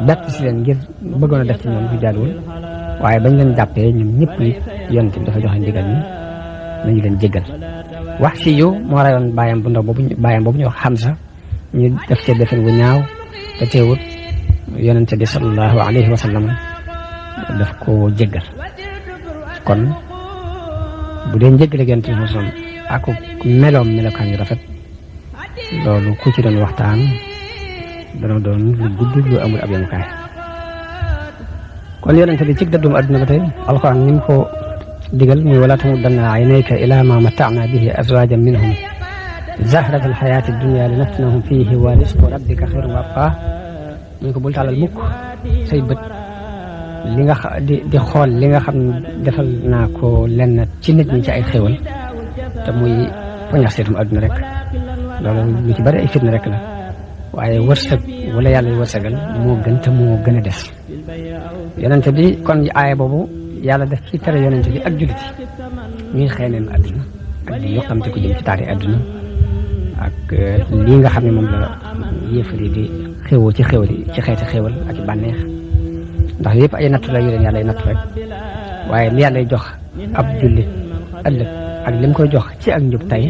bett si leen ngir bëggoon a def ci ñoom lu jaaduwul waaye bañ leen jàppee ñoom ñëpp it yonent bi dafa joxe ndigal ni nañu leen jéggal. wax si yu moo rayoon bàyyam bu ndaw boobu ñu wax Hamza ñu def ci defin wu ñaaw te teewut yonent bi sallallahu alayhi wa sallam daf ko jéggal. kon bu dee njëggale yonent bi moom ak melokaan yu rafet loolu ku ci doon waxtaan dana doon lu gudd lu amul ab yemukaay. kon yonent bi ci dëddum adduna ba tey alxuraan ni mu ko digal muy wala tamuddanna aynayka ila ma mata'na bihi azwajan minhum zahrata alxayaati dunya li naftinahum fihi wa risqu rabbika xayrun wa abqa ñu ko bul tàllal mukk say bët li nga di xool li nga xam ne defal naa ko lenn ci nit ñi ci ay xéwal te muy poñax seetum adduna rek loolu lu ci bari ay fitna rek la waaye wërsëg wala yàlla yu wërsëgal moo gën te moo gën a des. yonente bi kon aaya boobu yàlla def ci tere yonente bi ak jullit yi ñuy xeeneen adduna ak di yokkamte ko jëm ci taari adduna ak lii nga xam ne moom la yéefari di xéwoo ci xéwal yi ci xeeti xéwal ak i bànneex ndax yëpp ay nattu la yu leen yàlla ay nattu rek waaye li yàlla jox ab jullit ëllëg ak li mu koy jox ci ak njub tey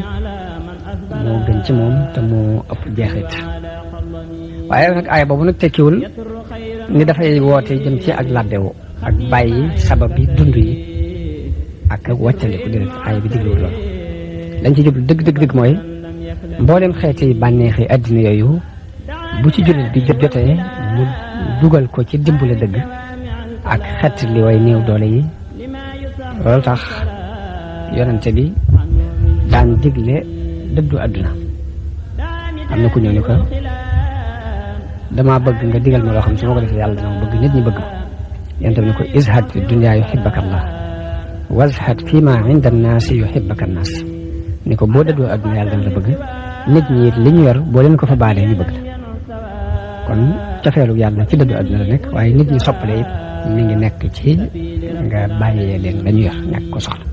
moo gën ci moom te moo ëpp jeexit. waaye nag aaya boobu nag tekkiwul ni dafay woote jëm ci ak labbewu ak bàyyi sabab yi dund yi ak wàccandiku déedéet aaya bi digluwul loolu lañ ci jublu dëgg mooy mboolem xeeti bànneexi àddina yooyu bu ci jullit bi jotee mu dugal ko ci dimbale dëgg ak xet li way néew doole yi. loolu tax yonente bi daan digle dëddu àdduna. am na ku ñëw ni ko dama bëgg nga digal ma loo xam ne su ma ko defee yàlla dama bëgg nit ñi bëgg ma. yonente bi ni ko izhad fi dunya yuhibbaka Allah wazhad fi ma inda annaasi yuhibbaka annaas ni ko boo dëddoo àdduna yàlla dana la bëgg nit ñi it li ñu yor boo leen ko fa baalee ñu bëgg la. kon cofeelu yàlla ci dëddu àdduna la nekk waaye nit ñi soppale it mi ngi nekk ci nga bàyyee leen la ñu yor ñàkk ko soxla.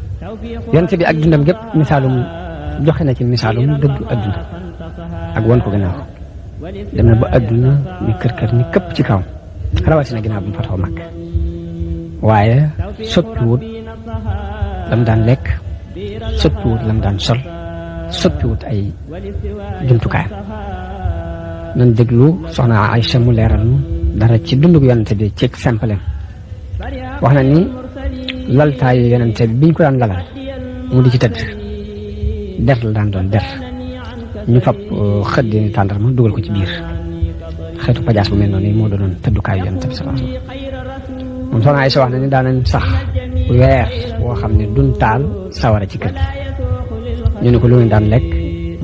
yonente bi ak dundam gépp misaalum joxe na ci misaalum dëddu àdduna ak won ko gannaaw dem na ba àdduna ni kër ni këpp ci kawam rawatina ginnaaw bu mu fatoo mag waaye soppiwut lam daan lekk soppiwut lam daan sol soppiwut ay jumtukaayam. nan déglu soxna Aïcha mu leeral dara ci dundug yonente bi ci simple wax na ni laltaayu yonente bi biñ ko daan lalal mu di ci tëdd der la daan doon der ñu fab xëddi ni tàndarma dugal ko ci biir xeetu pajaas bu mel noonu moo doonoon tëddukaayu yonente bi sallallahu alayhi wasallam. moom soxna Aïcha wax na ni daanañ sax weer woo xam ne duñ taal sawara ci kër gi ñu ne ko lu ñu daan lekk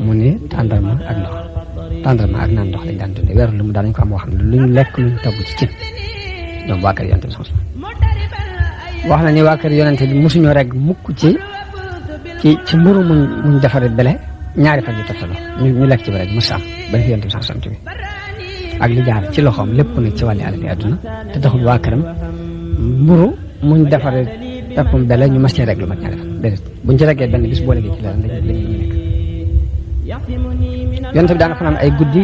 mu ne tàndarma ak ndox tàndarma ak naan ndox lañ daan dundee weer lu mu daan nañ ko am woo xam ne luñ lekk luñ togg ci cin ñoom waa kër yonente bi sallallahu alayhi wasallam. wax na ni waa kër yonente bi mosuñoo rek mukk ci mburu muñ defaree bele ñaari fan yu toftaloo ñu lekk ci ba rek mos am ba fi yonente bi sallallahu alayhi wasallam ak li jaar ci loxoom lépp nag ci wàllu àll bi àdduna te taxul waa këram mburu muñ defaree peppum bele ñu mas cee rek lu mat ñaari fan déedéet buñ ci reggee benn bis boo léegi ci la ñu nekk. yonente bi daana fanaan ay guddi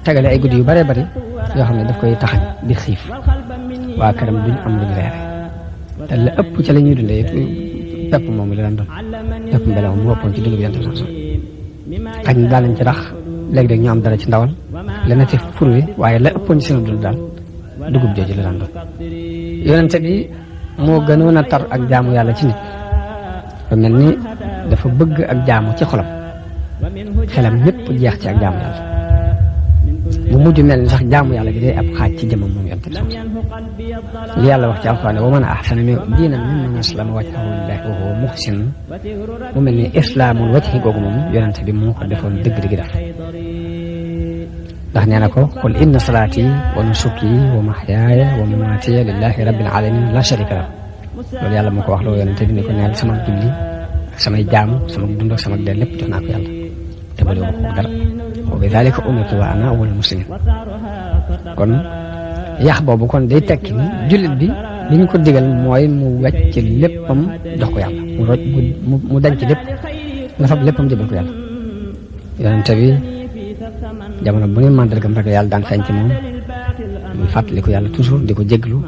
tegale ay guddi yu bëree bëri yoo xam ne daf koy taxañ di xiif waa këram duñ am lu ñu reere te la ëpp ca la ñuy dundee pepp moom la daan doon pepp mbele moom mu ëppoon ci dund bi yonente bi sax xañ na daal nañ ci rax léegi-léeg ñu am dara ci ndawal la na ci fur wi waaye la ëppoon ci seen dund daal dugub jooju la daan doon. yonente bi moo gënoon a tar ak jaamu yàlla ci nit ba mel ni dafa bëgg ak jaamu ci xolam xelam ñëpp jeex ci ak jaamu yàlla mu mujj mel ni sax jaamu yàlla gi day ab xaaj ci jëmam moom yonente bi li yàlla wax ci alxuraan wa man ahsana diinan mimman aslama wajhahu lillahi wa huwa muhsin mu mel ni islaamul wajhi googu moom yonente bi moo ko defoon dëgg-dëgg def ndax nee na ko qul inna salaati wa nusuki wa mahyaaya wa mamaati lillahi rabbil alamin la sharika lahu loolu yàlla moo ko wax loo yonente bi ni ko neel sama julli ak samay jaamu sama dund ak sama dee lépp jox naa ko yàlla te ba léegi ko dara wa bi dalika umirtu wa ana awwalul muslimin. kon yax boobu kon day tekki ni jullit bi li ñu ko digal mooy mu wecc léppam jox ko yàlla mu roj mu denc lépp nga fab léppam jëbal ko yàlla. yonente bi jamono bu ne màndargam rek yàlla daan feeñ ci moom muy fàttaliku yàlla toujours di ko jéglu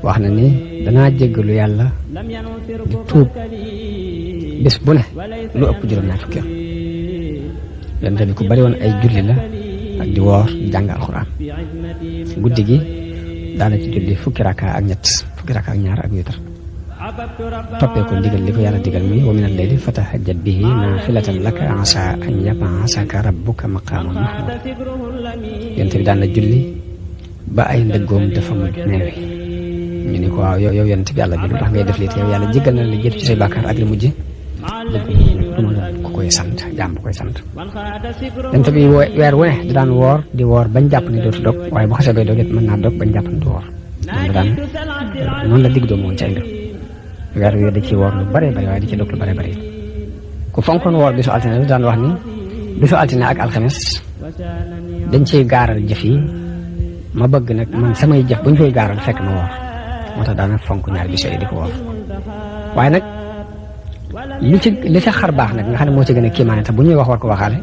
wax na ni danaa jéggalu yàlla di tuub bés bu ne lu ëpp juróom-ñaar fukki yoon yonent bi ku bari woon ay julli la ak di woor di jàng alxuraan guddi gi daana ci julli fukki rakka ak ñaar ak witar toppee ko ndigal li ko yàlla digal muy wa minal layli fatahajjad bihi naafilatan laka asaa an yab'asaka rabbuka maqaaman mahmuuda yonent bi daan na julli ba ay ndëggoom dafa mujj neewi ñu ni ko waaw yow yonent bi yàlla bi lu tax ngay def lii te yow yàlla jéggal na la jiitu ci say bàkkaar ak li mujj du ma doon ku koy sant jaam bu koy sant yonent bi weer wu ne di daan woor di woor bañ jàpp ni dootu dog waaye bu xasee bay dog it mën naa dog bañ jàpp ni du woor noonu la digg doomu woon ci ay mbir weer wi da ci woor lu bare bare waaye di ci dog lu bare bare ku fonkoon woor bisu altine bi daan wax ni bisu altine ak alxames dañ ciy gaaral jëf yi ma bëgg nag man samay jëf bu ñu koy gaaral fekk ma woor moo tax daana fonk ñaari bis yooyu di ko woor waaye nag li ca xar baax nag nga xam ne moo ci gën a kiimaane te bu ñuy wax war ko waxaale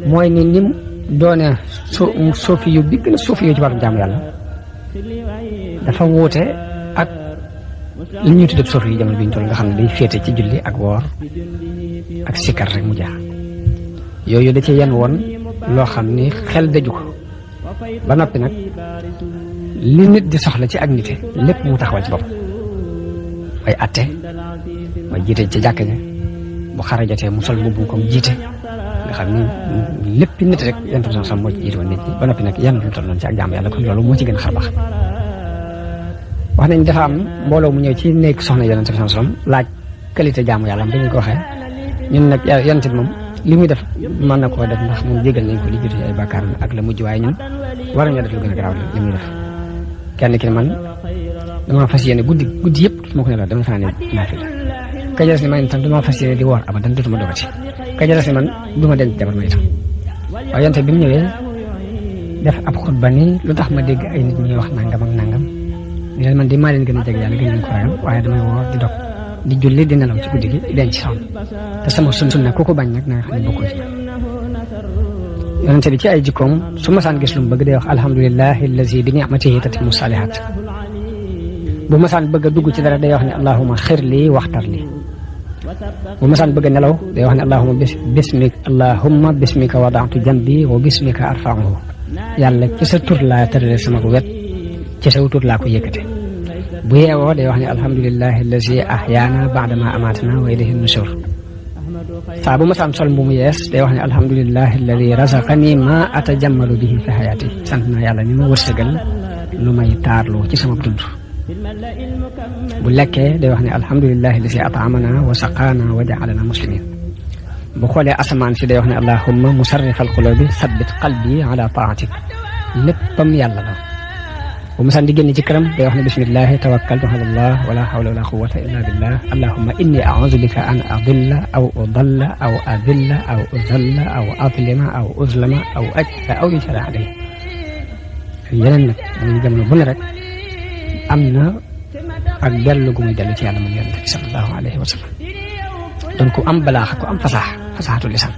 mooy ni nim doone soofi yu bi gën a soofi yu ci wàllu jaamu yàlla dafa wuute ak li ñuy tuddee soofi yu jamono bi ñu toll nga xam ne day féete ci julli ak woor ak sikkar rek mu jaax yooyu da ci yenn woon loo xam ni xel daju ko ba noppi nag li nit di soxla ci ak nite lépp mu taxawal ci bopp mooy atte mooy jiite ci jàkk ja bu xarajatee mu sol mbubb comme jiite nga xam ni lépp nit rek yenn sax moo ci jiite woon nit ñi ba noppi nag yenn lu toll noonu ci ak jaamu yàlla kon loolu moo ci gën a xar baax wax nañ dafa am mbooloo mu ñëw ci néeg soxna yonent bi sallam laaj qualité jaamu yàlla bi ñu ko waxee ñun nag yonent bi moom li muy def mën na koo def ndax moom jégal nañ ko li jiitu ay bàkkaar ak la mujj waaye ñun war nañoo def lu gën a garaaw li muy def kenn ki ne man dama fas yéene guddi yëpp dutuma ko ne la dama faa ne naafila ka ca des ni man itam dama fas yéene di woor abadan dutuma dogati ka ca des ni man duma denc jabar ma itam waaye yonent bi mu ñëwee def ab xutba ni lu tax ma dégg ay nit ñuy wax nangam ak nangam ni leen man di maa leen gën a jege yàlla gën leen ko ragal waaye damay woor di dog di julli di nelaw ci guddi gi di denc soxna te sama sunna ku ko bañ nag na nga xam ne bokkoo ci yonente bi ci ay jikkoom su masaan gis lu mu bëgg day wax alhamdulillahi allazi bi ni'matihi tatimmu salihat bu masaan bëgg a dugg ci dara day wax ne allahuma xir lii waxtar lii bu masaan bëgg a nelaw day wax ne allahuma bismika wada'tu jambi wa bismika arfa'uhu yàlla ci sa tur laa tërale sama ko wet ci sa tur laa ko yëkkate bu yeewoo day wax ne alhamdulillahi allazi ahyaana ba'dama amatana wa ilayhi nushur saa bu ma saam sol mbu mu yees day wax ne alhamdulillahi alladi razaqani ma atajammalu bihi fi hayati sant naa yàlla ni ma wërsëgal lu may taarloo ci sama dund bu lekkee day wax ne alhamdulillahi alladi at'amana wa saqaana wa ja'alana muslimin bu xoolee asamaan si day wax ne allahumma musarrifal qulubi sabbit qalbi ala taatik léppam yàlla la bu ma di génn ci këram day wax ne bismillahi tawakkaltu ala allah wala hawla wala quwwata illa billah allahumma inni a'udhu bika an adilla aw udalla aw adilla aw uzalla aw adlima aw uzlama aw ajfa aw yujara alayhi yeneen nag muy jamono bu ne rek am na ak dellu gu muy dellu ci yàlla moom yonent bi sallallahu alayhi wa sallam donc ku am balaaxa ku am fasaxatul lisan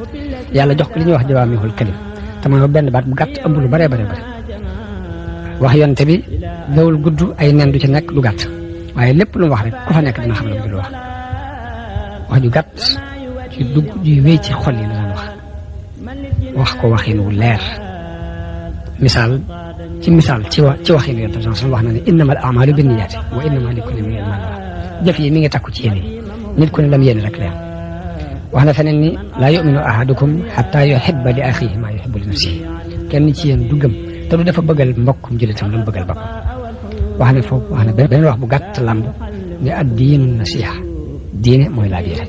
yàlla jox ko li ñuy wax jawaamihul kalim te mooy benn baat bu gàtt ëmb lu bare bare bare wax yonte bi gawul gudd ay nen du ci nekk du gàtt waaye lépp lu mu wax rek ku fa nekk dina xam ne lu wax ju gàtt ci dugg ju wéy ci xol yi la daan wax ko waxin wu leer misaal ci waxin yonte bi wax na ne innamal a'malu binniyaati wa innama likulli imri'in ma nawa jëf yi mi ngi takku ci yéene nit ku ne lam yéene rek la wax na feneen ni laa yu'minu ahadukum hatta yuhibba li axiihi maa yuhibbu li nafsihi kenn ci yéen du gëm te du dafa bëggal mbokkum jullitam lu mu bëggal boppam wax ne foofu wax ne beneen wax bu gàtt lamb ne ad diinu nasiha diine mooy laa biire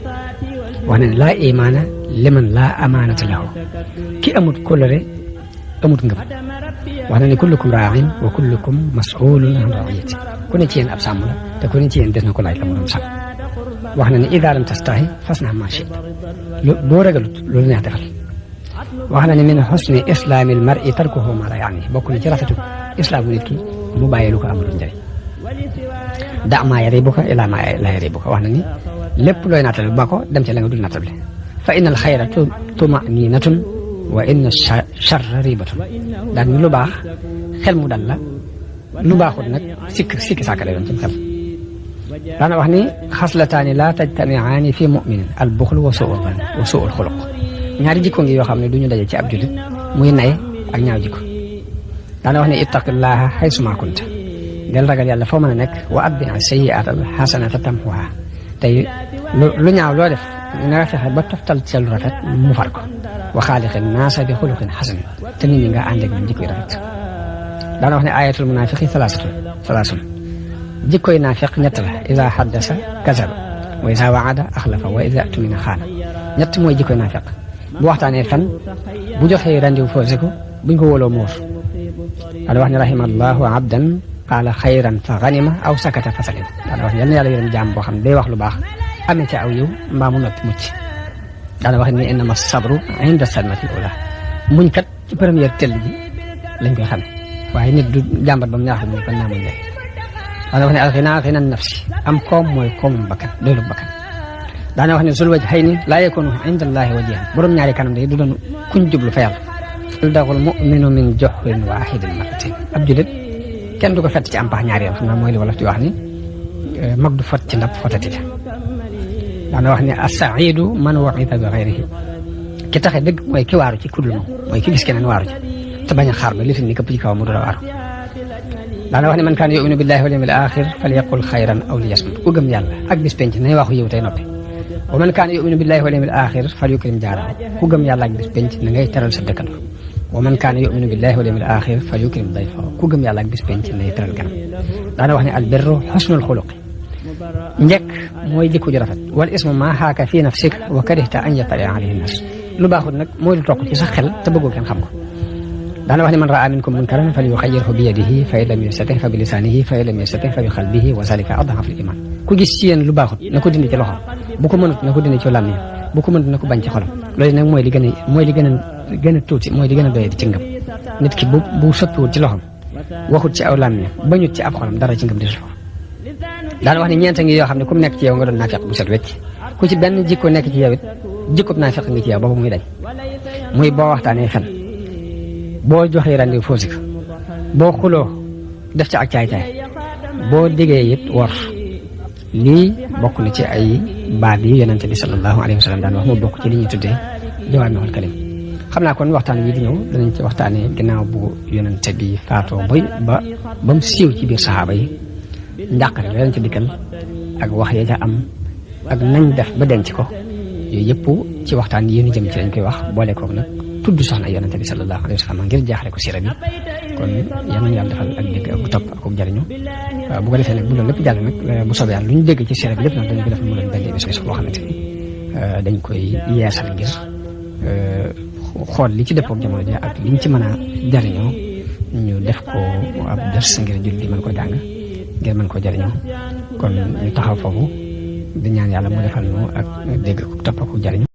wax ne laa imaana liman laa amaanata lahu ki amut kóllëre amut ngëm wax na ne kullukum raa'in wa kullukum mas'uulun an ra'iyyati ku ne ci yéen ab sàmm la te ku ne ci yéen des na ko laaj la mu doon sàmm wax na ne idaa lam tastahi fasna' maa shi'ta boo ragalut loolu neex defal wax na ne min husni islaamil mar'i tarkuhu maa laa ya'nihi bokk na ci rafetu islaamu nit ki mu bàyyi lu ko amul njëriñ da' maa yariibuka ilaa maa laa yariibuka wax na ni lépp looy nattale ba ko dem ci la nga dul nattale fa innal xayra tuma'niinatun wa inna charra ribatun daan ni lu baax xel mu dal la lu baaxut nag sikki sàkka lay doon ci xel. daana wax ni xaslataani laa tajtamiaani fi muminin al buxlu wa suul xuluq ñaari jikko ngi yoo xam ne du ñu daje ci ab jullit muy nay ak ñaaw jikko. daana wax ni ittaqillaha xaysuma kunta del ragal yàlla foo mën a nekk wa atbi sayyi'at al xasanata tamhuha tey lu ñaaw loo def na nga fexe ba toftal ci lu rafet mu far ko wa xaaliqin naasa bi xuluqin xasan te nit ñi nga ànd ak ñoom jikko yu rafet. daana wax ne ayatul munaafiqi salaasun jikkoy naafiq ñett la ida xaddasa kasaba wa ida waada axlafa wa ida tumina xaana ñett mooy jikkoy naafiq bu waxtaanee fen bu joxee randiw foose ko buñ ko wóoloo muur. daana wax ne rahimallahu abdan qaala xayran fa ganima aw sakata fa salim. daana wax ne yal na yàlla yërëm jaam boo xam ne day wax lu baax amee ca aw yiw mbaa mu noppi mucc. daana wax ne innama sabru inda sadmati ula muñ kat ci première tell ji lañ koy xam waaye nit du jàmbat ba mu ñaax mu kon naa muñ lay. daana wax ne alxinaa xina nafsi am koom mooy koomum bakkan doylu bakkan. daana wax ne sul waj xëy ni laa yakunu inda allahi wajihan borom ñaari kanam day du doon kuñ jublu fa yàlla. aldaxul muminu min joxrin waahidin marratain ab julit kenn du ko fett ci am pax ñaari yoon xam naa mooy li wolof di wax ni mag du fot ci ndab fotati ca. daana wax ne asaidu man waida bi xayrihi ki taxe dëgg mooy ki waaru ci kudul moom mooy ki gis keneen waaru ci te bañ a xaar ba lifin ni këpp ci kaw mu dul a waaru. daana wax ne man kaana yuminu billahi wal yawmil axir falyaqul xayran aw liyasmut ku gëm yàlla ak bis penc nay waxu yiw tey noppi. wa man kaana yuminu billahi wal yawmil axir falyukrim jaarahu ku gëm yàlla ak bis penc na ngay teral sa dëkkandoo. wa man kaana yuminu billahi wal yawmil axir falyukrim dayfahu ku gëm yàlla ak bis penc nay teral ganam. daana wax ne albirru xusnul xuluqi njëkk mooy jikko ju rafet wal ismu maa xaaka fi nafsika wa karihta an yatali alayhi nas lu baaxul nag mooy lu toq ci sa xel te bëggoo kenn xam ko. daana wax ne man raa minkum munkaran falyughayyirhu bi yadihi fa in lam yastati' fa bi lisanihi fa in lam yastati' fa bi qalbihi wa zalika ad'afu al-iman ku gis ci yéen lu baaxut na ko dindi ci loxoom bu ko mënut na ko dindi ci làmmiñ bu ko mënut na ko bañ ci xolam. loolu nag mooy li gën a tuuti mooy li gën a doyee ci ngëm. nit ki bu soppiwut ci loxoom waxut ci aw làmmiñ bañut ci ab xolam dara ci ngëm di fa. daana wax ne ñeent ngi yoo xam ne ku mu nekk ci yow nga doon naafiq bu set wecc ku ci benn jikko nekk ci yow it jikkob naafiq ngi ci yow boobu muy dañ muy boo waxtaanee fen boo joxee randiw foosi ko boo xuloo def ci ak caay-caay boo diggee it wor. lii bokk na ci ay baat yi yonente bi sallallahu alayhi wa sallam daan wax moo bokk ci li ñuy tuddee jawaami'ul kalim. xam naa kon waxtaan wi di ñëw danañ ci waxtaanee ginnaaw bu yonente bi faatoo ba mu siiw ci biir saxaaba yi njàqare la leen ci dikkal ak wax ya ca am ak nañ def ba denc ko yooyu yëpp ci waxtaan yéen jëm ci lañ koy wax boole koog nag tudd soxna yonente bi sallallahu alayhi wa sallam ngir jaaxle ko sira bi kon yal nañu yàlla defal ak dégg ak topp ak jariñu bu ko defee nag bu loolu lépp jàll nag bu soobee yàlla lu ñu dégg ci sira bi lépp nag dañu ko def mu leen benn émission boo xamante ni dañ koy yeesal ngir xool li ci dëppoo ak jamono ji ak liñ ci mën a jariñoo ñu def ko ab ders ngir jullit di mën ko jàng ngir mën koo jariñoo kon ñu taxaw foofu di ñaan yàlla mu defal ñu ak dégg ak topp ak jariñu